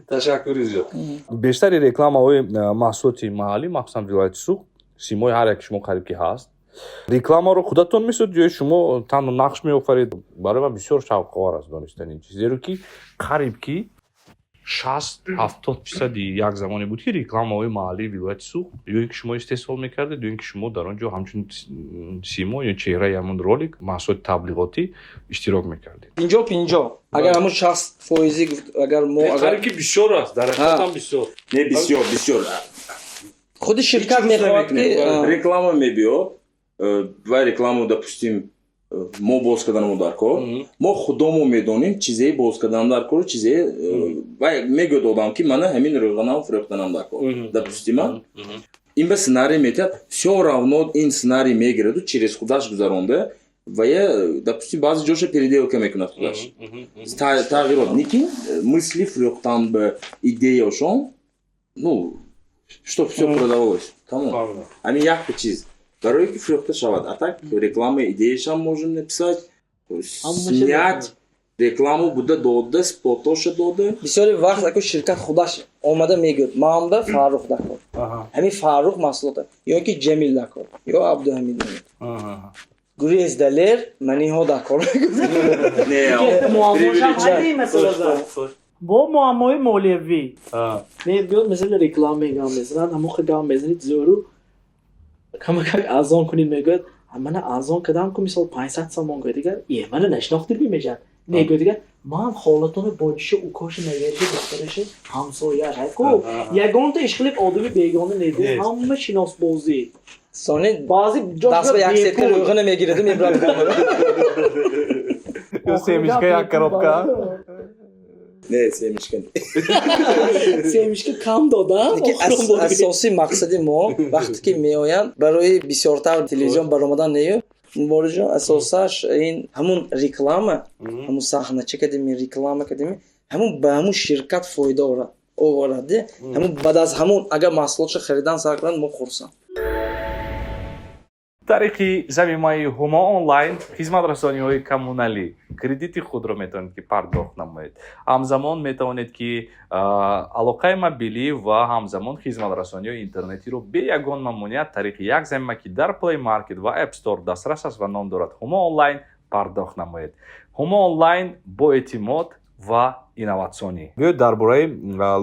Ташаккури зиёд. Бештари рекламаҳои маҳсулоти маҳаллӣ, махсусан вилояти Суғд, симои ҳар яки шумо қариб ки ҳаст. Рекламаро худатон месозед ё шумо танҳо нақш меофаред? Барои ман бисёр шавқовар аст донистани ин чиз, зеро ки қариб ки 60-70 фисади як замоне буд, ки рекламаҳои маҳаллии вилояти Суғд ё ин ки шумо истеҳсол мекардед, ё ин ки шумо дар он ҷо ҳамчун симо ё чеҳраи ҳамон ролик, маҳсулоти таблиғотӣ иштирок мекардед. 50-50. Агар ҳамун 60 фоизӣ гуфт, агар мо агар Қариб ки бисёр аст, дар ҳақиқатам бисёр. Не, бисёр, бисёр. Худи ширкат мехоҳад, ки реклама мебиёд, вай рекламу, допустим, мо боз карданмо дар кор, мо худомо медонем чизее боз кардан дар кор, чизее вай мегӯяд одам, ки мана ҳамин рӯғанам фурӯхтанам дар кор, допустим, ин ба сценарий метиҳад, всё равно ин сценарий мегираду через худаш гузаронда, вая, допустим, баъзе ҷоша переделка мекунад худаш, тағйирот, лекин мысли фурӯхтан ба идеяшон, ну, чтоб всё продавалось, тамом. Ҳамин якта чиз барое ки фурӯхта шавад. А так реклама идеяшам можем написать, снять рекламу буда, дода, спотоша дода. Бисёри вақт ако ширкат худаш омада мегӯяд: ман ба Фаррух дакор, ҳамин Фаррух маҳсулота, ё ки Ҷамил дакор, ё Абдуҳамид. Гурез Далер маниҳо дакор. Бо муаммои молиявӣ мебиёд, мисали реклама мегам мезанад, ҳамон гам мезанид, зӯру камакак арзон кунед, мегӯяд, мана арзон кардам ку, мисол 500 сомон гӯяд, дигар е мана нашинохтид мешавад, не, гӯяд, дигар ман холатони боҷиши, укоши, навериши, духтараши, ҳамсояш ку, ягонта ишқилиб одами бегона неду, ҳама шиносбозӣ. Сони баъзи даст ба як сетка рӯғана мегираду мебарад. Семечка як коробка. Не, семечка. Семечка кам додам. Асосии мақсади мо вақте ки меоянд барои бисёртар телевизион баромадан нею, Мубориҷон, асосаш ин ҳамун реклама, ҳамун саҳнача кардеми, реклама кардеми, ҳамун ба ҳамун ширкат фоида оварад. Ҳамун баъд аз ҳамун агар маҳсулотшо харидан сар кунанд, мо хурсанд. Тариқи замимаи Ҳумо Онлайн хизматрасониҳои коммуналӣ, кредити худро метавонед ки пардохт намоед, ҳамзамон метавонед ки алоқаи мобилӣ ва ҳамзамон хизматрасониҳои интернетиро бе ягон мамоният тариқи як замима, ки дар Play Market ва App Store дастрас аст ва ном дорад Ҳумо Онлайн, пардохт намоед. Ҳумо Онлайн бо эътимод ва инноватсионӣ. Биёед дар бораи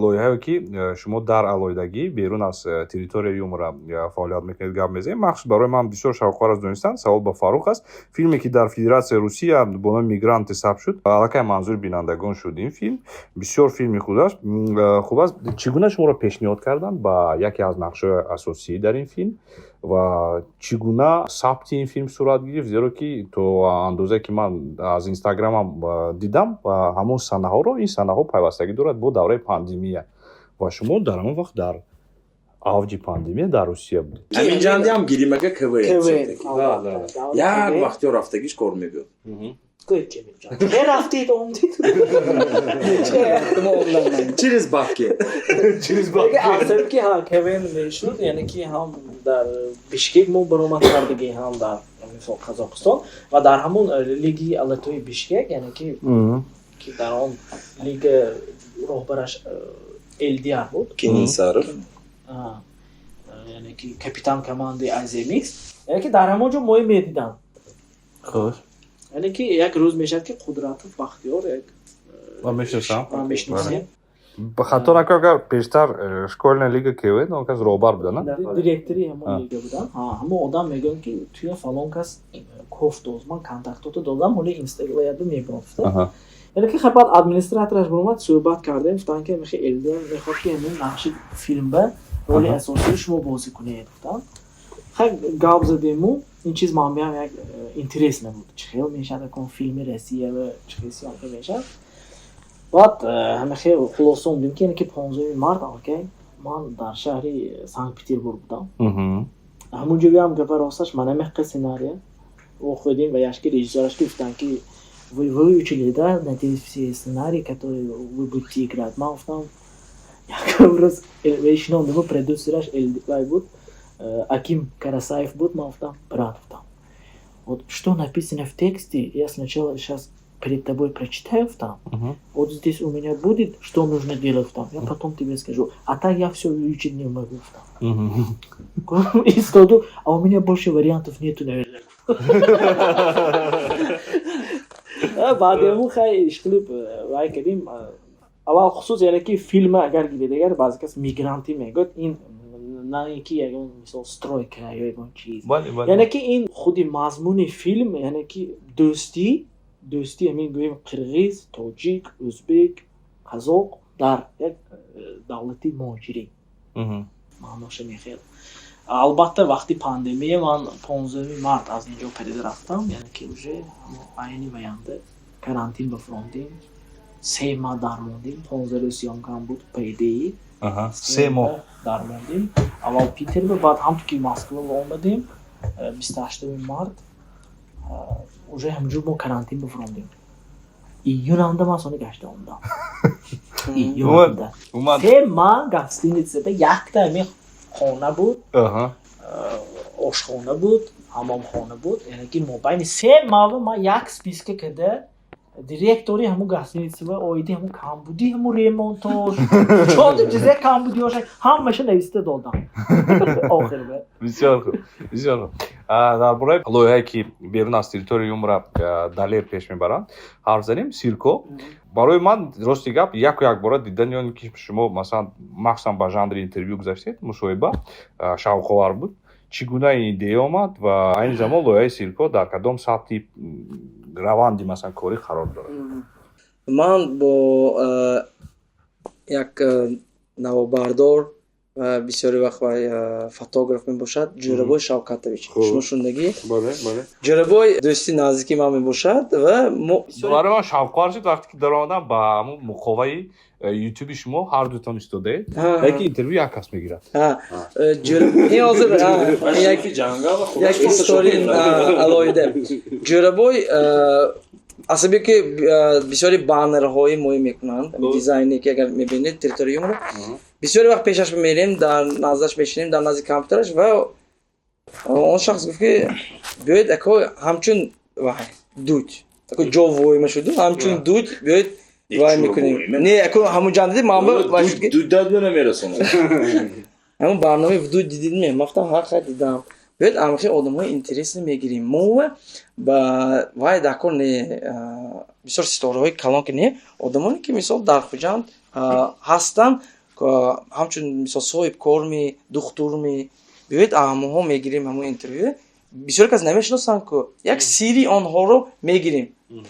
лоиҳае, ки шумо дар алоҳидагӣ берун аз Территорияи юмора фаъолият мекунед, гап мезанем. Махсус барои ман бисёр шавқовар аст донистан. Савол ба Фаррух аст. Филме, ки дар Федератсияи Русия бо номи «Мигранты» сабт шуд, аллакай манзури бинандагон шуд. Ин филм бисёр филми хуб аст. Чӣ гуна шуморо пешниҳод карданд ба яке аз нақшҳои асосӣ дар ин филм ва чӣ гуна сабти ин филм сурат гирифт? Зеро ки то андозае ки ман аз Инстаграмам дидам, ҳамон санаҳоро, ин санаҳо пайвастагӣ дорад бо давраи пандемия ва шумо дар ҳамон вақт дар авҷи пандемия дар Русия будед. Ҳамин ҷандиам гиримага КВН як вақтиё рафтагиш кор мебиёд. Рафтид, омдид. Через бабки. Через бабки. Асаб ки ҳа КВН мешуд, яъне ки ҳам дар Бишкек мо баромад кардагӣ, ҳам дар Мисол, Қазоқистон ва дар ҳамон лиги Алатои Бишкек, яъне ки дар он лига роҳбараш Элдияр буд. Кенисаров. Яъне ки капитан командаи Азия Микс, яъне ки дар ҳамон ҷо мои медидам. Яъне ки як рӯз мешавад, ки Қудратов Бахтиёр як Ман мешиносам. Ман мешиносем. Хато накунам, агар пештар школьная лига КВН он кас роҳбар буда, на? Директори ҳамон лига будам. Ҳамон одам мегӯяд, ки туя фалон кас кофт доз, ман контактото додам, ҳоли инстаглаяду мебурам. Яъне ки баъд администратораш баромад, суҳбат кардем, гуфтанд, ки мехе Элдияр мехоҳад, ки ҳамин нақши филмба роли асосиро шумо бозӣ кунед, гуфтанд. Хай, гап задему, ин чиз ман биям як интерес набуд, чӣ хел мешавад акун филми Россия ва чӣ хел съёмка мешавад. Баъд ҳама хел хулоса омдем, ки яъне ки 15 март аллакай ман дар шаҳри Санкт Петербург будам. Ҳамон ҷо биям, гапа росташ, ман намеққа сценария вохӯрдем ва яшки режиссёраш ки гуфтанд, ки вы выучили, да, надеюсь, все сценарии, которые вы будете играть? Ман гуфтам, як рӯз шинондему, продюсераш вай буд, Аким Карасаев буд. Ман гуфтам, брат, гуфтам, вот что написано в тексте, я сначала сейчас перед тобой прочитаю там, вот здесь у меня будет, что нужно делать там, я потом тебе скажу. А так я все выучить не могу там. Истоду, а у меня больше вариантов нету, наверное. Баъдему хай ишқилиб вай кардим. Аввал хусус, яъне ки филма агар гиред, агар баъзе кас мигрантӣ мегӯяд, ин на ин ки ягон мисол стройка ё ягон чиз, яъне ки ин худи мазмуни филм, яъне ки дӯстӣ, ҳамин гӯем, қирғиз, тоҷик, ӯзбек, қазоқ дар як давлати муҳоҷирӣ, маъноша мехел. Албатта, вақти пандемия ман 15 март аз ин ҷо парида рафтам, яъне ки уже айни ваянда карантин бафрондем, 3 моҳ дармондем, 15 рӯз съёмкам буд по идее. 3 моҳ. Дармондем, аввал Питер, баъд ҳамту ки Москва омадем, 28 март уже ҳамҷо мо карантин бафрондем. Июнанда ман сони гашта омдам, июнанда. 3 моҳ гостиницада якта ҳамин хона буд, ошхона буд, ҳамомхона буд. Яъне ки мобайни 3 моҳ ман як списка када директори ҳамун гостиница ва оиди ҳамун камбудӣ, ҳамун ремонтош, чоду чизе камбудиёша ҳамаша нависта додам охир. Бисёр хуб, бисёр хуб. Дар бораи лоиҳае, ки берун аз территорияи юмора Далер пеш мебаранд, ҳарф занем. Сирко барои ман, рости гап, яку якбора дидани он ки шумо, масалан, махсусан ба жанри интервю гузаштед, мусоҳиба, шавқовар буд. Чӣ гуна ин идея омад ва айни замон лоиҳаи Сирко дар кадом сатҳи раванди, масалан, корӣ қарор дорад? Ман бо як навобардор ва бисёри вақт вай фотограф мебошад, Ҷӯрабой Шавкатович, шумо шундагӣ? Ҷӯрабой дӯсти наздики ман мебошад ва мо Барои ман шавқовар шуд, вақте ки даромадам ба ҳамун муқоваи Ютуби шумо, ҳар дутон истодаед, яке интервю як кас мегирад. Ин ҳозир як истории алоҳида. Ҷӯрабой асабе ки бисёри баннерҳои мои мекунанд, дизайне ки агар мебинед территорияи юмора, бисёри вақт пешаш мерем, дар наздаш мешинем, дар назди компютераш, ва он шахс гуфт, ки биёед, ако ҳамчун вай Дудь, ако ҷо воима шуду, ҳамчун Дудь биёед, вай мекунем. Не, ако ҳамун ҷан дидед, ман Дудь дад намерасонад. Ҳамун барномаи Дудь дидид? Ме, ман гуфтам, ҳа, хай, дидам. Биёед, амхи одамҳои интересный мегирем мо ба вай дар кор не, бисёр ситораҳои калон ки не, одамоне ки мисол дар Хуҷанд ҳастанд, ҳамчун мисол соҳибкорми, духтурми, биёед, ҳамонҳо мегирем. Ҳамон интервю бисёре кас намешиносанд ку, як сирри онҳоро мегирем,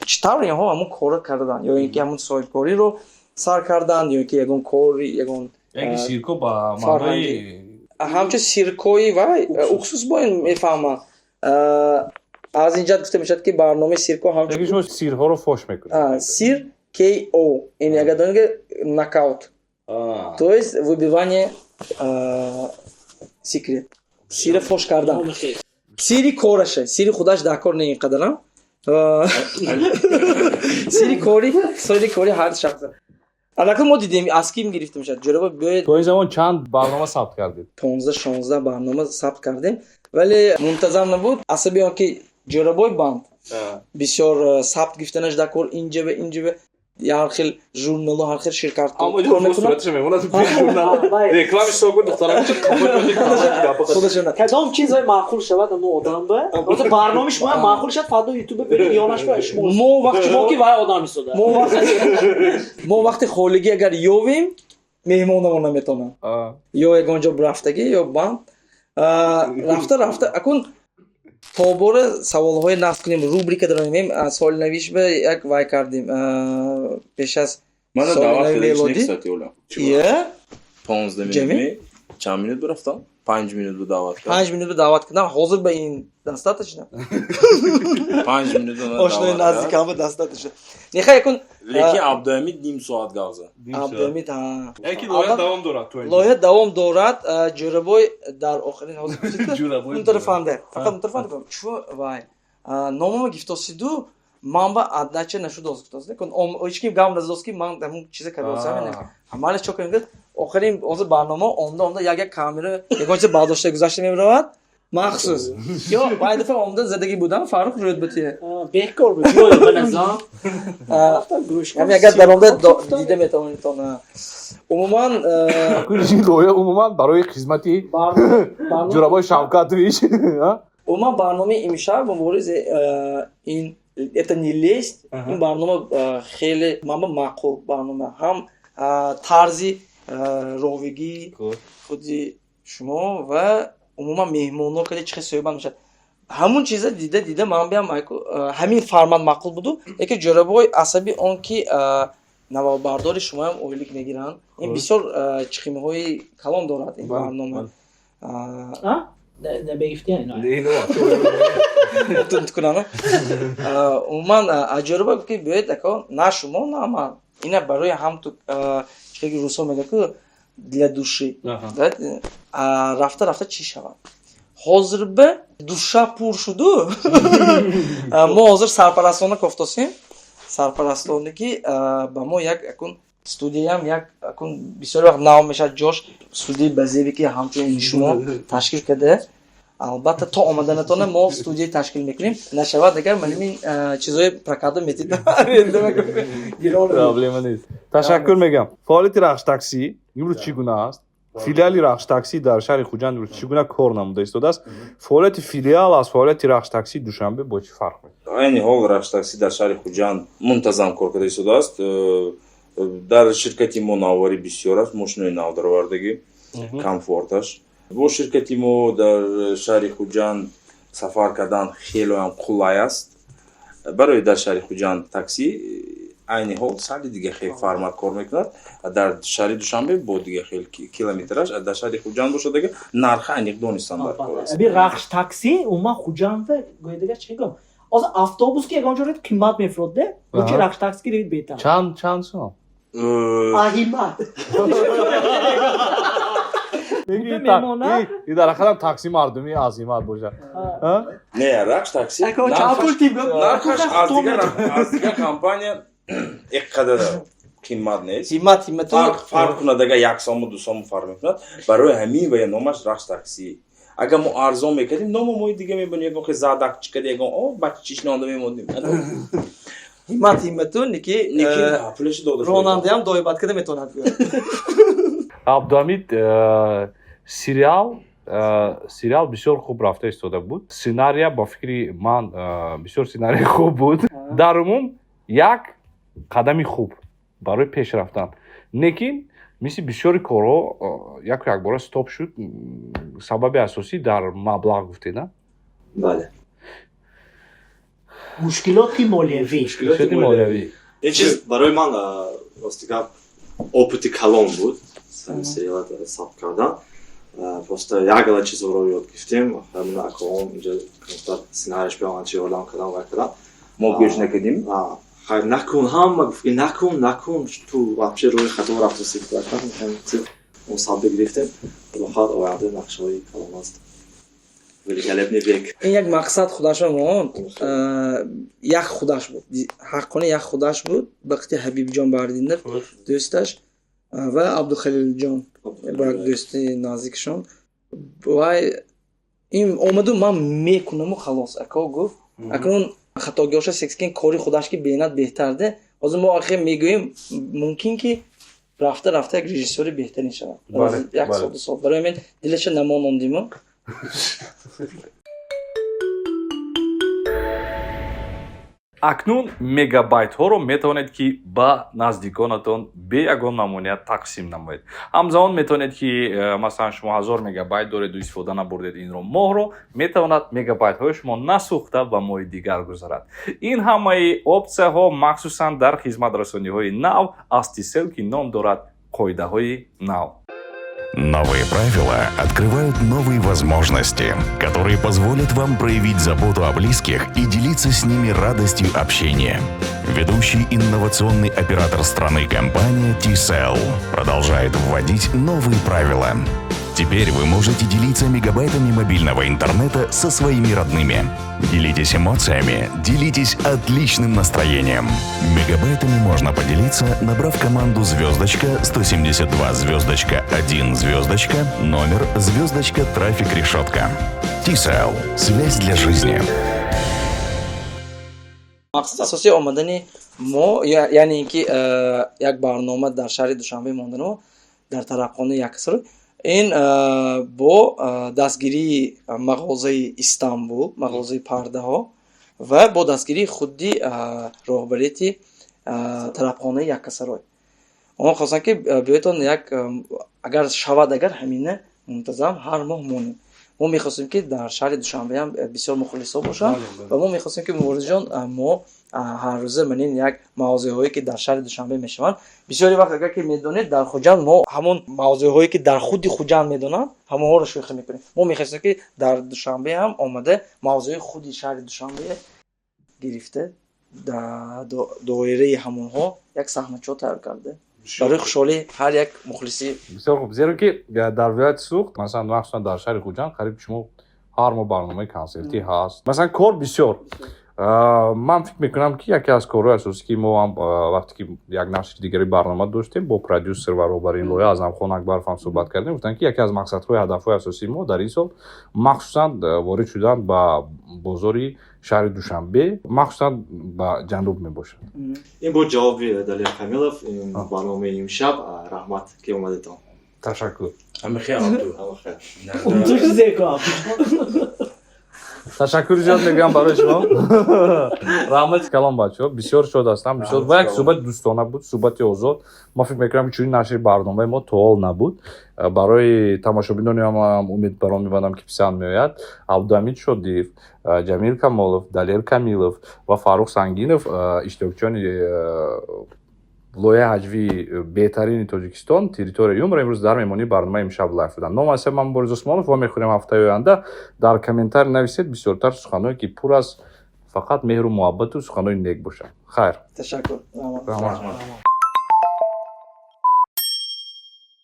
чӣ тавр инҳо ҳамон корро карданд ё ин ки ҳамон соҳибкориро сар карданд, ё ин ки ягон кори, ягон Сирко ба маънои ҳамчун сиркои вай уксус бо ин мефаҳманд. Аз ин ҷиҳат гуфта мешавад, ки барномаи Сирко ҳамчун шумо сирҳоро фош мекунед. Сир КО, ин агар донед, нокаут, то есть выбивание секрет, сира фош кардан, сири кораша, сири худаш дар кор не, ин қадарам сири кори, сири кори ҳар шахс. Аллакай мо дидем, аз ким гирифта мешавад. Ҷӯраба, биёед. То ин замон чанд барнома сабт кардед? 15-16 барнома сабт кардем, вале мунтазам набуд, асаби он ки Ҷӯрабой банд бисёр сабт гирифтанаш дар кор, инҷа ва инҷа ва ҳар хел журналу, ҳар хел ширкат. Кадом чизое маъқул шавад амо одам ба барномаи шумо маъқул шавад, фардо ютуба беред, ёнаш ба шумо мо вақти шумо ки вай одам истода. Мо вақти холигӣ агар ёвем, меҳмонамон наметонам, ё ягон ҷо рафтагӣ, ё банд рафта рафта. Акун тобора саволҳои нақд кунем, рубрика даромем, соли навиш ба як вай кардем пеш аз соли. 15 минут, чанд минут бирафтам? 5 минут бу даъват кардам. 5 минут бу даъват кардам. Ҳозир ба ин достаточно. 5 минут. Ошнои наздикам ба достаточно. Нехай, якун. Лекин Абдуҳамид ним соат гап зад. Абдуҳамид. Лоиҳа давом дорад. Лоиҳа давом дорад. Ҷӯрабой дар охирин ҳозир унтарафанда, фақат унтарафанда чу вай номама гифтосиду, ман ба отдача нашудоз, гуфтоз, ҳеч ким гап назадоз, ки ман ҳамун чиза кардосам. Ҳамале чо кардем? Охирин ҳозир барнома омда омда як як камера ягон чиза бардошта гузашта мебаравад махсус, ё вай дафъа омда задагӣ будам, Фаррух рӯд бутия. Бекор буд. Ҳами агар даромда дида метавонедтон. Умуман лоиҳа умуман барои хизмати Ҷӯрабои Шавкатович. Умуман барномаи имшаб, мубориз, ин это не лесть. Ин барнома хеле манба маъқул барнома, ҳам тарзи ровигии худи шумо ва умуман меҳмонҳо каде чӣ хел суҳбат мешавад, ҳамун чиза дида дида ман биям ҳамин формат маъқул буду. Яке ҷӯрабои асаби он ки навобардори шумоям ойлик мегиранд, ин бисёр чиқимҳои калон дорад ин барнома. Набегифтиян. Кунам. Умуман аҷориба гуфт, ки биёед, ако на шумо, на ман, ина барои ҳам ту чихе русо мегӯяд ку, для души. Рафта рафта чӣ шавад? Ҳозир ба душа пур шуду, мо ҳозир сарпарастона кофтосем, сарпарастоне ки ба мо як акун студияам, як акун бисёр вақт нав мешавад ҷош, студияи базебе ки ҳамчун шумо ташкил карда. Албатта, то омаданатона мо студия ташкил мекунем. Нашавад агар, манин чизои проката метид. Проблема нест, ташаккур мегӯям. Фаъолияти Рахш Таксӣ имрӯз чӣ гуна аст? Филиали Рахш Таксӣ дар шаҳри Хуҷанд имрӯз чӣ гуна кор намуда истодааст? Фаъолияти филиал аз фаъолияти Рахш Таксии Душанбе бо чӣ фарқ мекунад? Айни ҳол Рахш Таксӣ дар шаҳри Хуҷанд мунтазам кор карда истодааст. Дар ширкати мо навоварӣ бисёр аст, мошинои нав даровардагӣ, комфорташ. Бо ширкати мо дар шаҳри Хуҷанд сафар кардан хелоам қулай аст. Барои дар шаҳри Хуҷанд таксӣ айни ҳол сали дига хел формат кор мекунад, дар шаҳри Душанбе бо дига хел километраж, дар шаҳри Хуҷанд бошад, ага нарха аниқ донистан дар кор аст. Би Рахш Таксӣ умуман Хуҷанда гӯедага чӣ гӯям, ҳозир автобус ки ягон ҷо ред, қимат мефурод, де лучи Рахш Такси гиред, беҳтар. Чанд сом? Аҳимат. И дар ҳақиқатам такси мардумӣ азимат бошад. Не, Рахш Такси нархаш аз дигар компания иққадар қимат нест. Қимат, қимат. Фарқ кунад агар 1 сому, 2 сому фарқ мекунад. Барои ҳамин ва номаш Рахш Таксӣ. Агар мо арзон мекардем, номо мои дига мебонем, ягон хе задак чикада, ягон о бачи чишнонда мемондем. Ҳиммат, ҳиммату ники. Ники пулаши дода. Ронандаам доибат карда метавонад. Абдуҳамид, сериал бисёр хуб рафта истода буд. Сценария, ба фикри ман, бисёр сценарии хуб буд. Дар умум як қадами хуб барои пеш рафтан, лекин мисли бисёри корҳо яку якбора стоп шуд. Сабаби асосӣ дар маблағ гуфтед, а? Бале. Мушкилоти молиявӣ. Мушкилоти молиявӣ. Ин чиз барои ман, рости гап, опыти калон буд, сериала сабт кардан. Просто як гала чизҳоро ёд гирифтем. Ҳамин акоом инҷа сценарияш биомад, чи ёрдам кардам, вай кардам. Мо гӯш накардим. Хайр, накун, ҳама гуфт, ки накун, накун, ту вообще рӯи хато рафтаси. Мо саббе гирифтем. Худо оянда нақшаҳои калон аст. Великолепный век. Ин як мақсад худашро монд, як худаш буд, ҳаққони як худаш буд. Вақти Ҳабибҷон Баҳриддинов дӯсташ ва Абдухалилҷон, як дӯсти наздикшон, вай ин омаду, ман мекунаму халос, ако гуфт. Акнун хатогиҳоша секин кори худаш ки бенад беҳтарде. Ҳозир мо ахир мегӯем, мумкин ки рафта рафта як режиссёри беҳтарин шавад. Як сол, 2 сол. Барои ҳамин дилаша намонондиму. Акнун мегабайтҳоро метавонед, ки ба наздиконатон бе ягон мамоният тақсим намоед. Ҳамзамон метавонед, ки масалан шумо 1000 мегабайт дореду истифода набурдед инро моҳро, метавонад мегабайтҳои шумо насӯхта ба моҳи дигар гузарад. Ин ҳамаи опсияҳо махсусан дар хизматрасониҳои нав аз Tcell, ки ном дорад қоидаҳои нав. Новые правила открывают новые возможности, которые позволят вам проявить заботу о близких и делиться с ними радостью общения. Ведущий инновационный оператор страны компания Tcell продолжает вводить новые правила. Теперь вы можете делиться мегабайтами мобильного интернета со своими родными. Делитесь эмоциями, делитесь отличным настроением. Мегабайтами можно поделиться, набрав команду звездочка 172 звездочка 1 звездочка номер звездочка трафик решетка. Tcell. Связь для жизни. Мақсади асосии омадани мо, яъне ин ки як барнома дар шаҳри Душанбе мондану дар тарабхонаи Якасарой, ин бо дастгирии мағозаи Истанбул, мағозаи пардаҳо, ва бо дастгирии худи роҳбарияти тарабхонаи Якасарой. Онҳо хостанд, ки биёедон, як агар шавад, агар ҳамина мунтазам ҳар моҳ монем. Мо мехостем, ки дар шаҳри Душанбеам бисёр мухлисо бошанд, ва мо мехостем, ки, Муборизҷон, мо ҳаррӯза манин як мавзӯъҳое, ки дар шаҳри Душанбе мешаванд. Бисёри вақт, агар ки медонед, дар Хуҷанд мо ҳамон мавзӯъҳое, ки дар худи Хуҷанд медонанд, ҳамонҳоро шӯхӣ мекунем. Мо мехостем, ки дар Душанбе ҳам омада мавзӯи худи шаҳри Душанбе гирифта, дар доираи ҳамонҳо як саҳначо тайёр карда барои хушҳолии ҳар як мухлисӣ. Бисёр хуб, зеро ки дар вилояти Суғд, масалан, махсусан дар шаҳри Хуҷанд, қариб шумо ҳар моҳ барномаи консертӣ ҳаст, масалан, кор бисёр. Ман фикр мекунам, ки яке аз корҳои асосӣ, ки мо ҳам вақте ки як нашри дигари барнома доштем, бо продюсер ва роҳбари ин лоиҳа Аъзамхон Акбаров ҳам суҳбат кардем, гуфтанд, ки яке аз мақсадҳои, ҳадафҳои асосии мо дар ин сол махсусан ворид шудан ба бозори шаҳри Душанбе, махсусан ба ҷануб мебошад. Ин буд ҷавоби Далер Камилов, ин барномаи имшаб. Раҳмат, ки омадетон. Ташаккур. Ту чизе ку. Ташаккури зиёд мегӯям барои шумо. Раҳмати калом, бачаҳо, бисёр шод ҳастам, бисёр. Ва як суҳбати дӯстона буд, суҳбати озод. Ма фикр мекунам, чунин нашри барномаи мо то ҳол набуд. Барои тамошобинони ҳам умед баром мебандам, ки писанд меояд. Абдуҳамид Шодиев, Ҷамил Камолов, Далер Камилов ва Фаррух Сангинов, иштирокчиёни лоиҳаи ҳаҷвии беҳтарини Тоҷикистон «Территория юмора», имрӯз дар меҳмонии барномаи «Имшаб лайв» буданд. Ном аз ман Борис Усмонов. Вомехӯрем ҳафтаи оянда. Дар комментарий нависед бисёртар суханҳое, ки пур аз фақат меҳру муҳаббату суханҳои нек бошанд. Хайр. Ташаккур. Раҳмат.